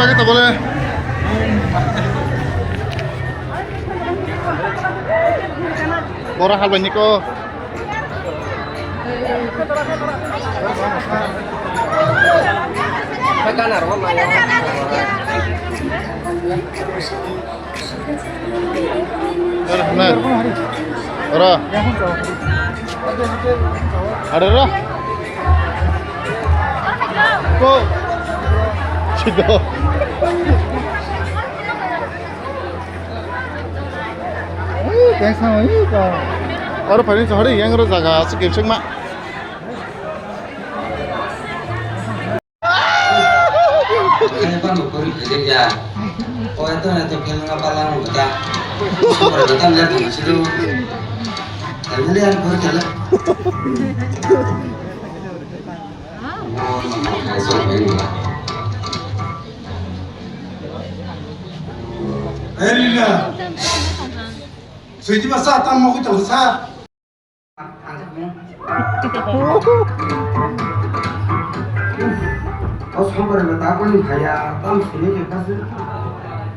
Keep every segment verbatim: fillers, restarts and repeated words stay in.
Kata bole. Bora halbai niko. Ora. Ora. Ada ora. Ko. Sido. Ih, thanks na, ih, ka. Oro phani chahari yang ro jaga asuk kipsuk ma. Kaya pa nukuri kaya ya. Oh, itu na tu kaya nga pala ngu ta. Ora kata melihat tu sido. Kaya melihat kuri kaya. Erila. Sui di masa tam mau kita sa. Oh, sampai ada tak pun kaya tam sini kita sih.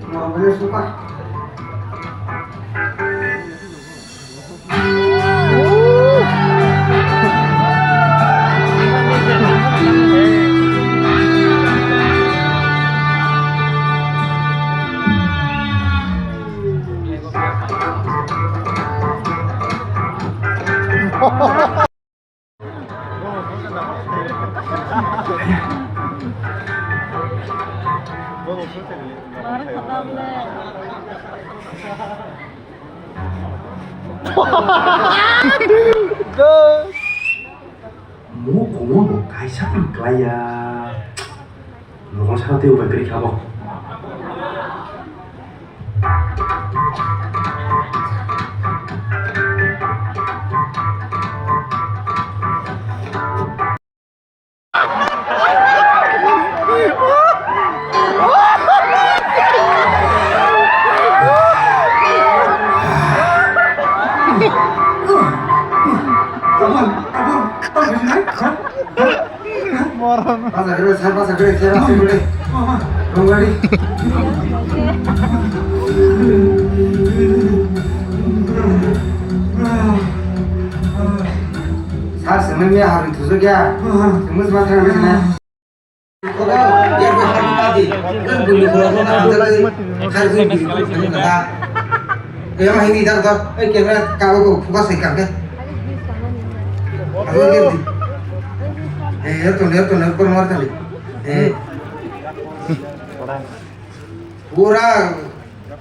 Mau beli suka. Mo komo bo kaisa phan klai ya. Nogo sa tei ubai kwrwi kha bo. Moron. Basa kiri, sir, basa kiri, sir, basa kiri. Rong gari. Sir, sini ni hari tu juga. Semua semua terang di sana. Yang ini dah dah, eh, kira kau kau buka sih kau ke? Aku ke di. Eh, ya tuh, ya tuh, ya kurang marah kali. Eh. Pura.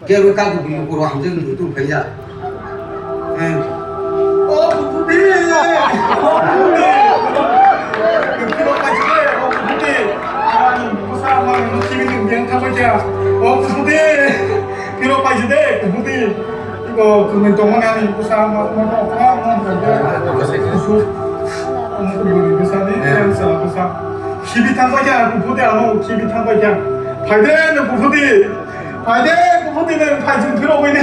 Kebo kaku bini koro hamjak ni tu phaiya. Eh. O bupudi. Kiro paiside, o bupudi. Ani busa ma no chini ni biang kama kya. O bupudi. Kiro paiside, bupudi. Iko kumen tongmani ani busa ma ma ma ma ma. Busu. Busu. Busa ni, busa. Sibi thangbai kya, bupudi ano sibi thangbai kya. Phaide no bupudi. Phaide, kubuti nang phaijin phiro wine.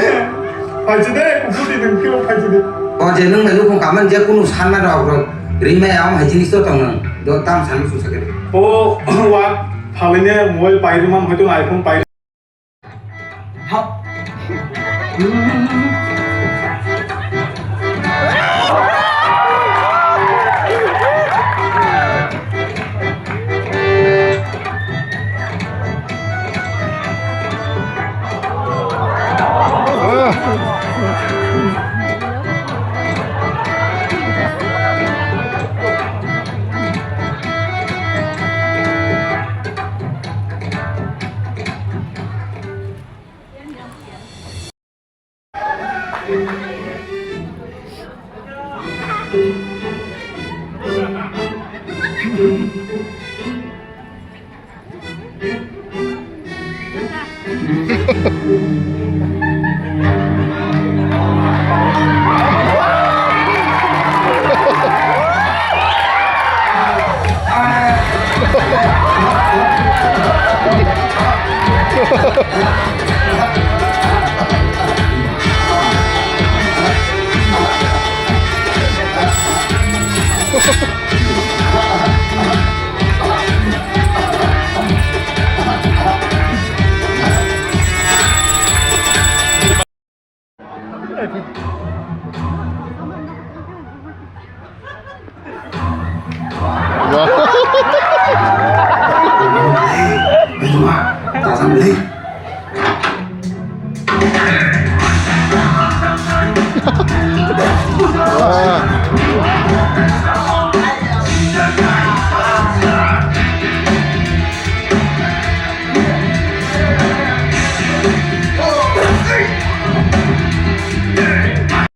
Phaijide, kubuti nang phiro phaijide. O je nung nai nukung kaman je kunu sanma rok rok. Rimai awang hai jinis to tong nang. Do tam san su sakit. O, wa, phaline mobile pai rimam hoito iPhone pai. Ha.